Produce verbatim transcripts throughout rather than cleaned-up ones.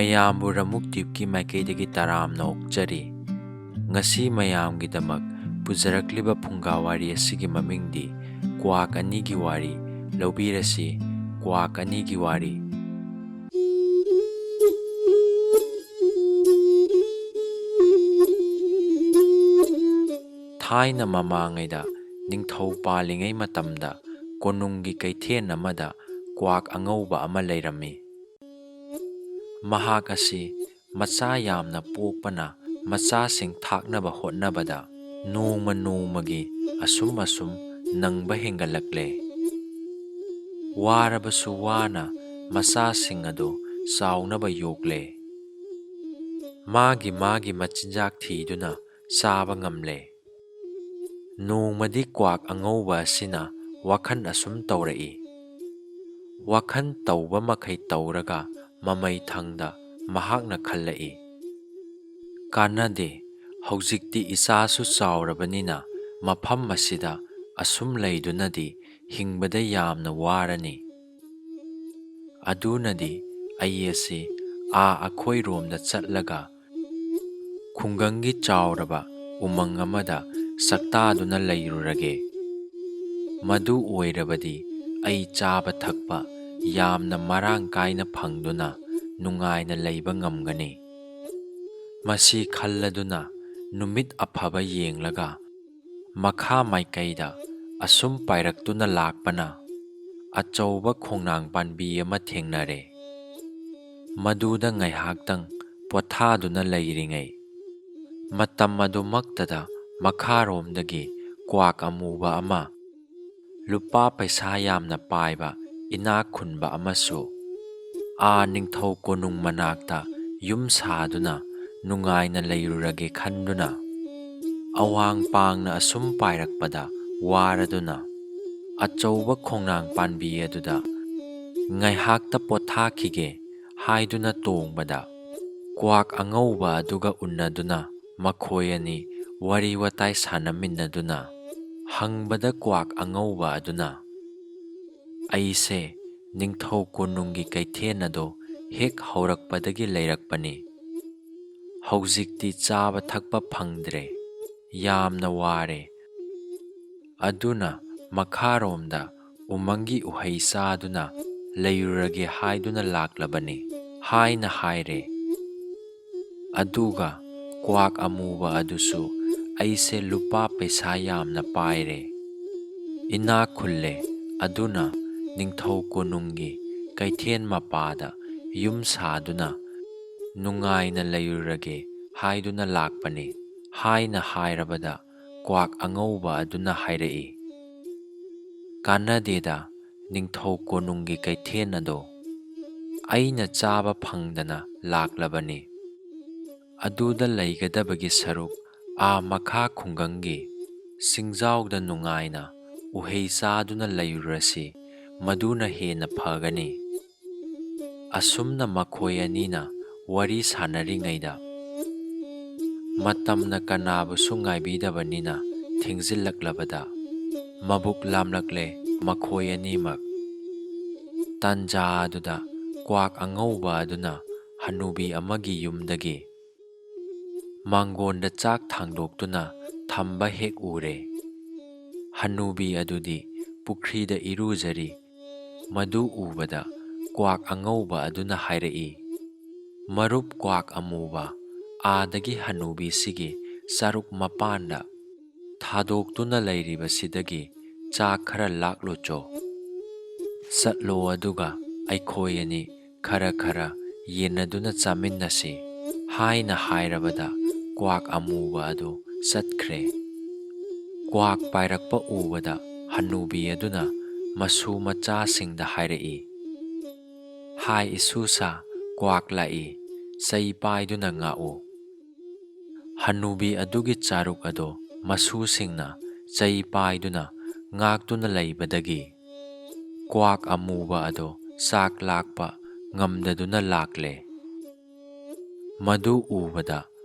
ꯃꯌꯥꯝꯕꯨ ꯔꯃꯨꯛ ꯗ꯭ꯋꯤꯞꯀꯤ ꯃꯥꯏꯀꯩꯗꯒꯤ ꯇꯔꯥꯝꯅ ꯑꯣꯛꯆꯔꯤ꯫ ꯉꯁꯤ ꯃꯌꯥꯝꯒꯤꯗꯃꯛ ꯄꯨꯖꯔꯛꯂꯤꯕ ꯐꯨꯡꯒꯥ ꯋꯥꯔꯤ ꯑꯁꯤꯒꯤ ꯃꯃꯤꯡꯗꯤ ꯀ꯭ꯋꯥꯛ ꯑꯅꯤꯒꯤ ꯋꯥꯔꯤ ꯂꯧꯕꯤꯔꯁꯤ꯫ ꯀ꯭ꯋꯥꯛ ꯑꯅꯤꯒꯤ ꯋꯥꯔꯤ꯫ ꯊꯥꯏꯅ ꯃꯃꯥꯡꯉꯩꯗ, ꯅꯤꯡꯊꯧ ꯄꯥꯜꯂꯤꯉꯩ ꯃꯇꯝꯗ, ꯀꯣꯅꯨꯡꯒꯤ ꯀꯩꯊꯦꯜ ꯑꯃꯗ ꯀ꯭ꯋꯥꯛ ꯑꯉꯧꯕ ꯑꯃ ꯂꯩꯔꯝꯃꯤ꯫ ꯃꯍꯥꯛ ꯑꯁꯤ ꯃꯆꯥ ꯌꯥꯝꯅ ꯄꯣꯛꯄꯅ ꯃꯆꯥꯁꯤꯡ ꯊꯥꯛꯅꯕ ꯍꯣꯠꯅꯕꯗ ꯅꯣꯡꯃ ꯅꯣꯡꯃꯒꯤ ꯑꯁꯨꯝ ꯑꯁꯨꯝ ꯅꯪꯕ ꯍꯦꯟꯒꯠꯂꯛꯂꯦ꯫ ꯋꯥꯔꯕꯁꯨ ꯋꯥꯅ ꯃꯆꯥꯁꯤꯡ ꯑꯗꯨ ꯆꯥꯎꯅꯕ ꯌꯣꯛꯂꯦ꯫ ꯃꯥꯒꯤ ꯃꯥꯒꯤ ꯃꯆꯤꯟꯖꯥꯛ ꯊꯤꯗꯨꯅ ꯆꯥꯕ ꯉꯝꯂꯦ꯫ ꯅꯣꯡꯃꯗꯤ ꯀ꯭ꯋꯥꯛ ꯑꯉꯧꯕ ꯑꯁꯤꯅ ꯋꯥꯈꯜ ꯑꯁꯨꯝ ꯇꯧꯔꯛꯏ꯫ ꯋꯥꯈꯜ ꯇꯧꯕ ꯃꯈꯩ ꯇꯧꯔꯒ ꯃꯃꯩ ꯊꯪꯗ ꯃꯍꯥꯛꯅ ꯈꯜꯂꯛꯏ, "ꯀꯥꯟꯅꯗꯦ, ꯍꯧꯖꯤꯛꯇꯤ ꯏꯆꯥꯁꯨ ꯆꯥꯎꯔꯕꯅꯤꯅ ꯃꯐꯝ ꯑꯁꯤꯗ ꯑꯁꯨꯝ ꯂꯩꯗꯨꯅꯗꯤ ꯍꯤꯡꯕꯗ ꯌꯥꯝꯅ ꯋꯥꯔꯅꯤ꯫ ꯑꯗꯨꯅꯗꯤ ꯑꯩ ꯑꯁꯤ ꯑꯥ ꯑꯩꯈꯣꯏꯔꯣꯝꯗ ꯆꯠꯂꯒ ꯈꯨꯡꯒꯪꯒꯤ ꯆꯥꯎꯔꯕ ꯎꯃꯪ ꯑꯃꯗ ꯆꯥꯛꯇꯥꯗꯨꯅ ꯂꯩꯔꯨꯔꯒꯦ꯫ ꯃꯗꯨ ꯑꯣꯏꯔꯕꯗꯤ ꯑꯩ ꯆꯥꯕ ꯊꯛꯄ ꯌꯥꯝꯅ ꯃꯔꯥꯡ ꯀꯥꯏꯅ ꯐꯪꯗꯨꯅ ꯅꯨꯡꯉꯥꯏꯅ ꯂꯩꯕ ꯉꯝꯒꯅꯤ꯫" ꯃꯁꯤ ꯈꯜꯂꯗꯨꯅ ꯅꯨꯃꯤꯠ ꯑꯐꯕ ꯌꯦꯡꯂꯒ ꯃꯈꯥ ꯃꯥꯏꯀꯩꯗ ꯑꯁꯨꯝ ꯄꯥꯏꯔꯛꯇꯨꯅ ꯂꯥꯛꯄꯅ ꯑꯆꯧꯕ ꯈꯣꯡꯅꯥꯡ ꯄꯥꯟꯕꯤ ꯑꯃ ꯊꯦꯡꯅꯔꯦ꯫ ꯃꯗꯨꯗ ꯉꯥꯏꯍꯥꯛꯇꯪ ꯄꯣꯊꯥꯗꯨꯅ ꯂꯩꯔꯤꯉꯩ, ꯃꯇꯝ ꯑꯗꯨꯃꯛꯇꯗ ꯃꯈꯥꯔꯣꯝꯗꯒꯤ ꯀ꯭ꯋꯥꯛ ꯑꯃꯨꯕ ꯑꯃ, ꯂꯨꯄꯥ ꯄꯩꯁꯥ ꯌꯥꯝꯅ ꯄꯥꯏꯕ ꯏꯅꯥꯛ ꯈꯨꯟꯕ ꯑꯃꯁꯨ, ꯑꯥ ꯅꯤꯡꯊꯧ ꯀꯣꯅꯨꯡ ꯃꯅꯥꯛꯇ ꯌꯨꯝ ꯁꯥꯗꯨꯅ ꯅꯨꯡꯉꯥꯏꯅ ꯂꯩꯔꯨꯔꯒꯦ ꯈꯟꯗꯨꯅ, ꯑꯋꯥꯡ ꯄꯥꯡꯅ ꯑꯁꯨꯝ ꯄꯥꯏꯔꯛꯄꯗ ꯋꯥꯔꯗꯨꯅ, ꯑꯆꯧꯕ ꯈꯣꯡꯅꯥꯡ ꯄꯥꯟꯕꯤ ꯑꯗꯨꯗ ꯉꯥꯏꯍꯥꯛꯇ ꯄꯣꯊꯥꯈꯤꯒꯦ ꯍꯥꯏꯗꯨꯅ ꯇꯣꯡꯕꯗ, ꯀ꯭ꯋꯥꯛ ꯑꯉꯧꯕ ꯑꯗꯨꯒ ꯎꯅꯗꯨꯅ ꯃꯈꯣꯏ ꯑꯅꯤ ꯋꯥꯔꯤ ꯋꯥꯇꯥꯏ ꯁꯥꯟꯅꯃꯤꯟꯅꯗꯨꯅ ꯍꯪꯕꯗ, ꯀ꯭ꯋꯥꯛ ꯑꯉꯧꯕ ꯑꯗꯨꯅ, "ꯑꯩꯁꯦ ꯅꯤꯡꯊꯧ ꯀꯣꯅꯨꯡꯒꯤ ꯀꯩꯊꯦꯜ ꯑꯗꯣ ꯍꯦꯛ ꯍꯧꯔꯛꯄꯗꯒꯤ ꯂꯩꯔꯛꯄꯅꯤ꯫ ꯍꯧꯖꯤꯛꯇꯤ ꯆꯥꯕ ꯊꯛꯄ ꯐꯪꯗ꯭ꯔꯦ, ꯌꯥꯝꯅ ꯋꯥꯔꯦ꯫ ꯑꯗꯨꯅ ꯃꯈꯥꯔꯣꯝꯗ ꯎꯃꯪꯒꯤ ꯎꯍꯩ ꯆꯥꯗꯨꯅ ꯂꯩꯔꯨꯔꯒꯦ ꯍꯥꯏꯗꯨꯅ ꯂꯥꯛꯂꯕꯅꯤ" ꯍꯥꯏꯅ ꯍꯥꯏꯔꯦ꯫ ꯑꯗꯨꯒ ꯀ꯭ꯋꯥꯛ ꯑꯃꯨꯕ ꯑꯗꯨꯁꯨ, "ꯑꯩꯁꯦ ꯂꯨꯄꯥ ꯄꯩꯁꯥ ꯌꯥꯝꯅ ꯄꯥꯏꯔꯦ, ꯏꯅꯥꯛ ꯈꯨꯜꯂꯦ, ꯑꯗꯨꯅ ꯅꯤꯡꯊꯧ ꯀꯣꯅꯨꯡꯒꯤ ꯀꯩꯊꯦꯜ ꯃꯄꯥꯗ ꯌꯨꯝ ꯁꯥꯗꯨꯅ ꯅꯨꯡꯉꯥꯏꯅ ꯂꯩꯔꯨꯔꯒꯦ ꯍꯥꯏꯗꯨꯅ ꯂꯥꯛꯄꯅꯤ" ꯍꯥꯏꯅ ꯍꯥꯏꯔꯕꯗ, ꯀ꯭ꯋꯥꯛ ꯑꯉꯧꯕ ꯑꯗꯨꯅ ꯍꯥꯏꯔꯛꯏ, "ꯀꯥꯟꯅꯗꯦꯗ, ꯅꯤꯡꯊꯧ ꯀꯣꯅꯨꯡꯒꯤ ꯀꯩꯊꯦꯜ ꯑꯗꯣ ꯑꯩꯅ ꯆꯥꯕ ꯐꯪꯗꯅ ꯂꯥꯛꯂꯕꯅꯤ꯫ ꯑꯗꯨꯗ ꯂꯩꯒꯗꯕꯒꯤ ꯁꯔꯨꯛ ꯑꯥ ꯃꯈꯥ ꯈꯨꯡꯒꯪꯒꯤ ꯆꯤꯡꯖꯥꯎꯗ ꯅꯨꯡꯉꯥꯏꯅ ꯎꯍꯩ ꯆꯥꯗꯨꯅ ꯂꯩꯔꯨꯔꯁꯤ, ꯃꯗꯨꯅ ꯍꯦꯟꯅ ꯐꯒꯅꯤ"꯫ ꯑꯁꯨꯝꯅ ꯃꯈꯣꯏ ꯑꯅꯤꯅ ꯋꯥꯔꯤ ꯁꯥꯟꯅꯔꯤꯉꯩꯗ, ꯃꯇꯝꯅ ꯀꯅꯥꯕꯨꯁꯨ ꯉꯥꯏꯕꯤꯗꯕꯅꯤꯅ ꯊꯦꯡꯖꯤꯜꯂꯛꯂꯕꯗ, ꯃꯕꯨꯛ ꯂꯥꯝꯂꯛꯂꯦ ꯃꯈꯣꯏ ꯑꯅꯤꯃꯛ꯫ ꯇꯥꯟꯖꯥ ꯑꯗꯨꯗ ꯀ꯭ꯋꯥꯛ ꯑꯉꯧꯕ ꯑꯗꯨꯅ ꯍꯅꯨꯕꯤ ꯑꯃꯒꯤ ꯌꯨꯝꯗꯒꯤ ꯃꯥꯡꯒꯣꯟꯗ ꯆꯥꯛ ꯊꯥꯡꯗꯣꯛꯇꯨꯅ ꯊꯝꯕ ꯍꯦꯛ ꯎꯔꯦ꯫ ꯍꯅꯨꯕꯤ ꯑꯗꯨꯗꯤ ꯄꯨꯈ꯭ꯔꯤꯗ ꯏꯔꯨꯖꯔꯤ꯫ ꯃꯗꯨ ꯎꯕꯗ ꯀ꯭ꯋꯥꯛ ꯑꯉꯧꯕ ꯑꯗꯨꯅ ꯍꯥꯏꯔꯛꯏ, "ꯃꯔꯨꯞ ꯀ꯭ꯋꯥꯛ ꯑꯃꯨꯕ, ꯑꯥꯗꯒꯤ ꯍꯅꯨꯕꯤꯁꯤꯒꯤ ꯆꯥꯔꯨꯛ ꯃꯄꯥꯟꯗ ꯊꯥꯗꯣꯛꯇꯨꯅ ꯂꯩꯔꯤꯕꯁꯤꯗꯒꯤ ꯆꯥꯛ ꯈꯔ ꯂꯥꯛꯂꯨꯆꯣ꯫ ꯆꯠꯂꯣ, ꯑꯗꯨꯒ ꯑꯩꯈꯣꯏ ꯑꯅꯤ ꯈꯔ ꯈꯔ ꯌꯦꯟꯅꯗꯨꯅ ꯆꯥꯃꯤꯟꯅꯁꯤ" ꯍꯥꯏꯅ ꯍꯥꯏꯔꯕꯗ, ꯀ꯭ꯋꯥꯛ ꯑꯃꯨꯕ ꯑꯗꯨ ꯆꯠꯈ꯭ꯔꯦ꯫ ꯀ꯭ꯋꯥꯛ ꯄꯥꯏꯔꯛꯄ ꯎꯕꯗ ꯍꯅꯨꯕꯤ ꯑꯗꯨꯅ ꯃꯁꯨ ꯃꯆꯥꯁꯤꯡꯗ ꯍꯥꯏꯔꯛꯏ, "ꯍꯥꯏ ꯏꯁꯨꯁꯥ, ꯀ꯭ꯋꯥꯛ ꯂꯥꯛꯏ, ꯆꯩ ꯄꯥꯏꯗꯨꯅ ꯉꯥꯛꯎ"꯫ ꯍꯅꯨꯕꯤ ꯑꯗꯨꯒꯤ ꯆꯥꯔꯨꯛ ꯑꯗꯨ ꯃꯁꯨꯁꯤꯡꯅ ꯆꯩ ꯄꯥꯏꯗꯨꯅ ꯉꯥꯛꯇꯨꯅ ꯂꯩꯕꯗꯒꯤ, ꯀ꯭ꯋꯥꯛ ꯑꯃꯨꯕ ꯑꯗꯨ ꯆꯥꯛ ꯂꯥꯛꯄ ꯉꯝꯗꯗꯨꯅ ꯂꯥꯛꯂꯦ꯫ ꯃꯗꯨ ꯎꯕꯗ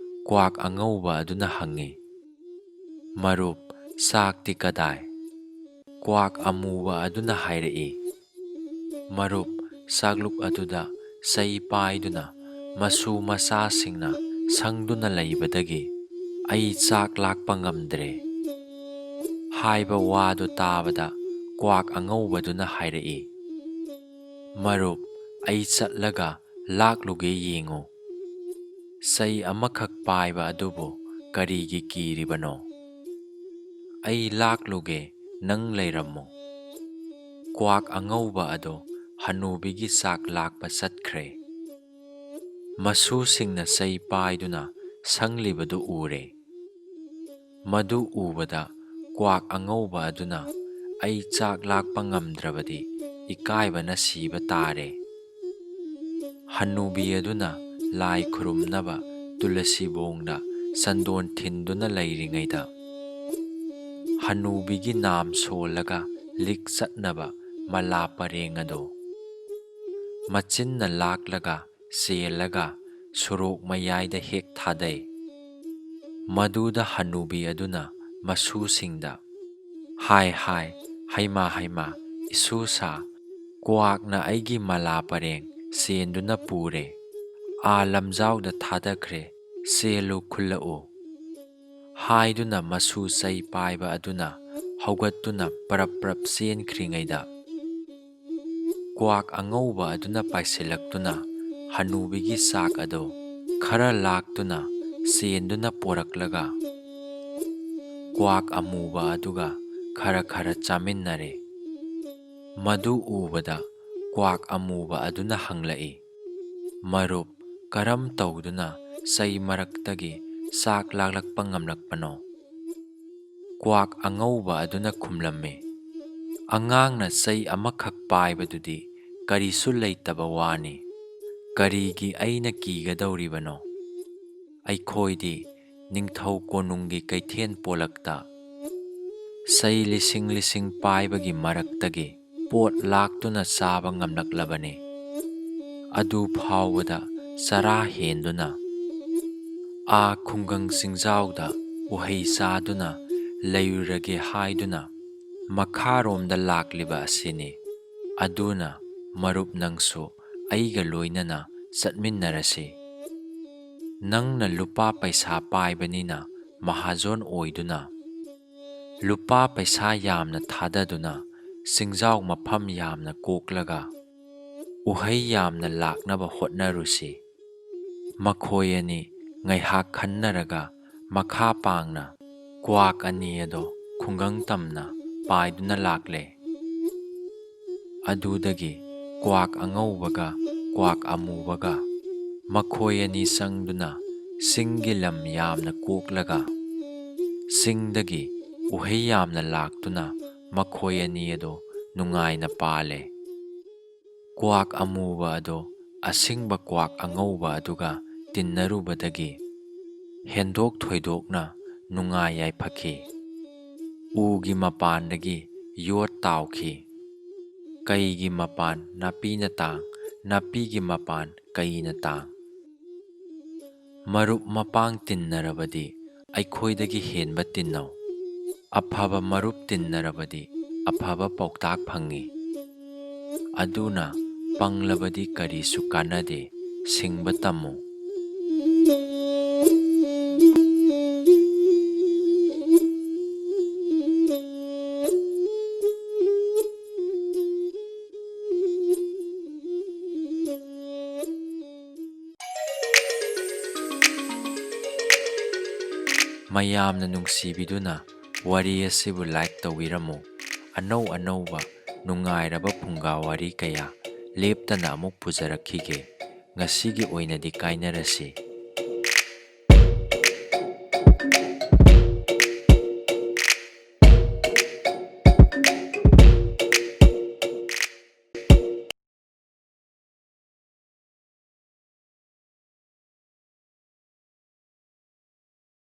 ꯀ꯭ꯋꯥꯛ ꯑꯉꯧꯕ ꯑꯗꯨꯅ ꯍꯪꯉꯤ, "ꯃꯔꯨꯞ, ꯆꯥꯛꯇꯤ ꯀꯗꯥꯏ?" ꯀ꯭ꯋꯥꯛ ꯑꯃꯨꯕ ꯑꯗꯨꯅ ꯍꯥꯏꯔꯛꯏ, "ꯃꯔꯨꯞ, ꯆꯥꯛꯂꯨꯛ ꯑꯗꯨꯗ ꯆꯩ ꯄꯥꯏꯗꯨꯅ ꯃꯁꯨ ꯃꯆꯥꯁꯤꯡꯅ ꯁꯪꯗꯨꯅ ꯂꯩꯕꯗꯒꯤ ꯑꯩ ꯆꯥꯛ ꯂꯥꯛꯄ ꯉꯝꯗ꯭ꯔꯦ" ꯍꯥꯏꯕ ꯋꯥꯗꯨ ꯇꯥꯕꯗ ꯀ꯭ꯋꯥꯛ ꯑꯉꯧꯕꯗꯨꯅ ꯍꯥꯏꯔꯛꯏ, "ꯃꯔꯨꯞ, ꯑꯩ ꯆꯠꯂꯒ ꯂꯥꯛꯂꯨꯒꯦ ꯌꯦꯡꯉꯨ꯫ ꯆꯩ ꯑꯃꯈꯛ ꯄꯥꯏꯕ ꯑꯗꯨꯕꯨ ꯀꯔꯤꯒꯤ ꯀꯤꯔꯤꯕꯅꯣ? ꯑꯩ ꯂꯥꯛꯂꯨꯒꯦ, ꯅꯪ ꯂꯩꯔꯝꯃꯨ"꯫ ꯀ꯭ꯋꯥꯛ ꯑꯉꯧꯕ ꯑꯗꯨ ꯍꯅꯨꯕꯤꯒꯤ ꯆꯥꯛ ꯂꯥꯛꯄ ꯆꯠꯈ꯭ꯔꯦ꯫ ꯃꯁꯨꯁꯤꯡꯅ ꯆꯩ ꯄꯥꯏꯗꯨꯅ ꯁꯪꯂꯤꯕꯗꯨ ꯎꯔꯦ꯫ ꯃꯗꯨ ꯎꯕꯗ ꯀ꯭ꯋꯥꯛ ꯑꯉꯧꯕ ꯑꯗꯨꯅ "ꯑꯩ ꯆꯥꯛ ꯂꯥꯛꯄ ꯉꯝꯗ꯭ꯔꯕꯗꯤ ꯏꯀꯥꯏꯕꯅ ꯁꯤꯕ ꯇꯥꯔꯦ"꯫ ꯍꯅꯨꯕꯤ ꯑꯗꯨꯅ ꯂꯥꯏ ꯈꯨꯔꯨꯝꯅꯕ ꯇꯨꯂꯁꯤꯕꯣꯡꯗ ꯆꯟꯗꯣꯟ ꯊꯤꯟꯗꯨꯅ ꯂꯩꯔꯤꯉꯩꯗ, ꯍꯅꯨꯕꯤꯒꯤ ꯅꯥꯝ ꯁꯣꯜꯂꯒ ꯂꯤꯛ ꯆꯠꯅꯕ ꯃꯂꯥ ꯄꯔꯦꯡ ꯑꯗꯨ ꯃꯆꯤꯟꯅ ꯂꯥꯛꯂꯒ ꯆꯦꯜꯂꯒ ꯁꯣꯔꯣꯛ ꯃꯌꯥꯏꯗ ꯍꯦꯛ ꯊꯥꯗꯩ꯫ ꯃꯗꯨꯗ ꯍꯅꯨꯕꯤ ꯑꯗꯨꯅ ꯃꯁꯨꯁꯤꯡꯗ, "ꯍꯥꯏ, ꯍꯥꯏ, ꯍꯩꯃꯥ, ꯍꯩꯃꯥ, ꯏꯁꯨꯁꯥ, ꯀ꯭ꯋꯥꯛꯅ ꯑꯩꯒꯤ ꯃꯂꯥ ꯄꯔꯦꯡ ꯆꯦꯟꯗꯨꯅ ꯄꯨꯔꯦ, ꯑꯥ ꯂꯝꯖꯥꯎꯗ ꯊꯥꯗꯈ꯭ꯔꯦ, ꯆꯦꯜꯂꯨ ꯈꯨꯜꯂꯛꯎ" ꯍꯥꯏꯗꯨꯅ ꯃꯁꯨ ꯆꯩ ꯄꯥꯏꯕ ꯑꯗꯨꯅ ꯍꯧꯒꯠꯇꯨꯅ ꯄ꯭ꯔꯞ ꯄ꯭ꯔꯞ ꯆꯦꯟꯈ꯭ꯔꯤꯉꯩꯗ, ꯀ꯭ꯋꯥꯛ ꯑꯉꯧꯕ ꯑꯗꯨꯅ ꯄꯥꯏꯁꯤꯜꯂꯛꯇꯨꯅ ꯍꯅꯨꯕꯤꯒꯤ ꯆꯥꯛ ꯑꯗꯨ ꯈꯔ ꯂꯥꯛꯇꯨꯅ ꯆꯦꯟꯗꯨꯅ ꯄꯣꯔꯛꯂꯒ ꯀ꯭ꯋꯥꯛ ꯑꯃꯨꯕ ꯑꯗꯨꯒ ꯈꯔ ꯈꯔ ꯆꯥꯃꯤꯟꯅꯔꯦ꯫ ꯃꯗꯨ ꯎꯕꯗ ꯀ꯭ꯋꯥꯛ ꯑꯃꯨꯕ ꯑꯗꯨꯅ ꯍꯪꯂꯛꯏ, "ꯃꯔꯨꯞ, ꯀꯔꯝ ꯇꯧꯗꯨꯅ ꯆꯩ ꯃꯔꯛꯇꯒꯤ ꯆꯥꯛ ꯂꯥꯛꯂꯛꯄ ꯉꯝꯂꯛꯄꯅꯣ?" ꯀ꯭ꯋꯥꯛ ꯑꯉꯧꯕ ꯑꯗꯨꯅ ꯈꯨꯝꯂꯝꯃꯤ, "ꯑꯉꯥꯡꯅ ꯆꯩ ꯑꯃꯈꯛ ꯄꯥꯏꯕꯗꯨꯗꯤ ꯀꯔꯤꯁꯨ ꯂꯩꯇꯕ ꯋꯥꯅꯤ꯫ ꯀꯔꯤꯒꯤ ꯑꯩꯅ ꯀꯤꯒꯗꯧꯔꯤꯕꯅꯣ? ꯑꯩꯈꯣꯏꯗꯤ ꯅꯤꯡꯊꯧ ꯀꯣꯅꯨꯡꯒꯤ ꯀꯩꯊꯦꯜ ꯄꯣꯂꯛꯇ ꯆꯩ ꯂꯤꯁꯤꯡ ꯂꯤꯁꯤꯡ ꯄꯥꯏꯕꯒꯤ ꯃꯔꯛꯇꯒꯤ ꯄꯣꯠ ꯂꯥꯛꯇꯨꯅ ꯆꯥꯕ ꯉꯝꯂꯛꯂꯕꯅꯤ꯫ ꯑꯗꯨ ꯐꯥꯎꯕꯗ ꯆꯔꯥ ꯍꯦꯟꯗꯨꯅ ꯑꯥ ꯈꯨꯡꯒꯪ ꯆꯤꯡꯖꯥꯎꯗ ꯎꯍꯩ ꯆꯥꯗꯨꯅ ꯂꯩꯔꯨꯔꯒꯦ ꯍꯥꯏꯗꯨꯅ ꯃꯈꯥꯔꯣꯝꯗ ꯂꯥꯛꯂꯤꯕ ꯑꯁꯤꯅꯤ꯫ ꯑꯗꯨꯅ ꯃꯔꯨꯞ ꯅꯪꯁꯨ ꯑꯩꯒ ꯂꯣꯏꯅꯅ ꯆꯠꯃꯤꯟꯅꯔꯁꯤ꯫ ꯅꯪꯅ ꯂꯨꯄꯥ ꯄꯩꯁꯥ ꯄꯥꯏꯕꯅꯤꯅ ꯃꯍꯥꯖꯣꯟ ꯑꯣꯏꯗꯨꯅ, ꯂꯨꯄꯥ ꯄꯩꯁꯥ ꯌꯥꯝꯅ ꯊꯥꯗꯗꯨꯅ, ꯆꯤꯡꯖꯥꯎ ꯃꯐꯝ ꯌꯥꯝꯅ ꯀꯣꯛꯂꯒ, ꯎꯍꯩ ꯌꯥꯝꯅ ꯂꯥꯛꯅꯕ ꯍꯣꯠꯅꯔꯨꯁꯤ꯫ ꯃꯈꯣꯏ ꯑꯅꯤ ꯉꯥꯏꯍꯥꯛ ꯈꯟꯅꯔꯒ, ꯃꯈꯥ ꯄꯥꯡꯅ ꯀ꯭ꯋꯥꯛ ꯑꯅꯤ ꯑꯗꯣ ꯈꯨꯡꯒꯪ ꯇꯝꯅ ꯄꯥꯏꯗꯨꯅ ꯂꯥꯛꯂꯦ꯫ ꯑꯗꯨꯗꯒꯤ ꯀ꯭ꯋꯥꯛ ꯑꯉꯧꯕꯒ ꯀ꯭ꯋꯥꯛ ꯑꯃꯨꯕꯒ ꯃꯈꯣꯏ ꯑꯅꯤ ꯆꯪꯗꯨꯅ, ꯆꯤꯡꯒꯤ ꯂꯝ ꯌꯥꯝꯅ ꯀꯣꯛꯂꯒ, ꯆꯤꯡꯗꯒꯤ ꯎꯍꯩ ꯌꯥꯝꯅ ꯂꯥꯛꯇꯨꯅ, ꯃꯈꯣꯏ ꯑꯅꯤ ꯑꯗꯣ ꯅꯨꯡꯉꯥꯏꯅ ꯄꯥꯜꯂꯦ꯫ ꯀ꯭ꯋꯥꯛ ꯑꯃꯨꯕ ꯑꯗꯣ ꯑꯁꯤꯡꯕ ꯀ꯭ꯋꯥꯛ ꯑꯉꯧꯕ ꯑꯗꯨꯒ ꯇꯤꯟꯅꯔꯨꯕꯗꯒꯤ ꯍꯦꯟꯗꯣꯛ ꯊꯣꯏꯗꯣꯛꯅ ꯅꯨꯡꯉꯥꯏ ꯌꯥꯏꯐꯈꯤ꯫ ꯎꯒꯤ ꯃꯄꯥꯟꯗꯒꯤ ꯌꯣꯠ ꯇꯥꯎꯈꯤ꯫ ꯀꯩꯒꯤ ꯃꯄꯥꯟ ꯅꯥꯄꯤꯅ ꯇꯥꯡ, ꯅꯥꯄꯤꯒꯤ ꯃꯄꯥꯟ ꯀꯩꯅ ꯇꯥꯡ꯫ ꯃꯔꯨꯞ ꯃꯄꯥꯡ ꯇꯤꯟꯅꯔꯕꯗꯤ ꯑꯩꯈꯣꯏꯗꯒꯤ ꯍꯦꯟꯕ ꯇꯤꯟꯅꯧ꯫ ꯑꯐꯕ ꯃꯔꯨꯞ ꯇꯤꯟꯅꯔꯕꯗꯤ ꯑꯐꯕ ꯄꯥꯎꯇꯥꯛ ꯐꯪꯏ꯫ ꯑꯗꯨꯅ ꯄꯪꯂꯕꯗꯤ ꯀꯔꯤꯁꯨ ꯀꯥꯟꯅꯗꯦ, ꯁꯤꯡꯕ ꯇꯝꯃꯨ꯫ ꯃꯌꯥꯝꯅ ꯅꯨꯡꯁꯤꯕꯤꯗꯨꯅ ꯋꯥꯔꯤ ꯑꯁꯤꯕꯨ like ꯇꯧꯕꯤꯔꯝꯃꯨ꯫ ꯑꯅꯧ ꯑꯅꯧꯕ ꯅꯨꯡꯉꯥꯏꯔꯕ ꯐꯨꯡꯒꯥ ꯋꯥꯔꯤ ꯀꯌꯥ ꯂꯦꯞꯇꯅ ꯑꯃꯨꯛ ꯄꯨꯖꯔꯛꯈꯤꯒꯦ꯫ ꯉꯁꯤꯒꯤ ꯑꯣꯏꯅꯗꯤ ꯀꯥꯏꯅꯔꯁꯤ꯫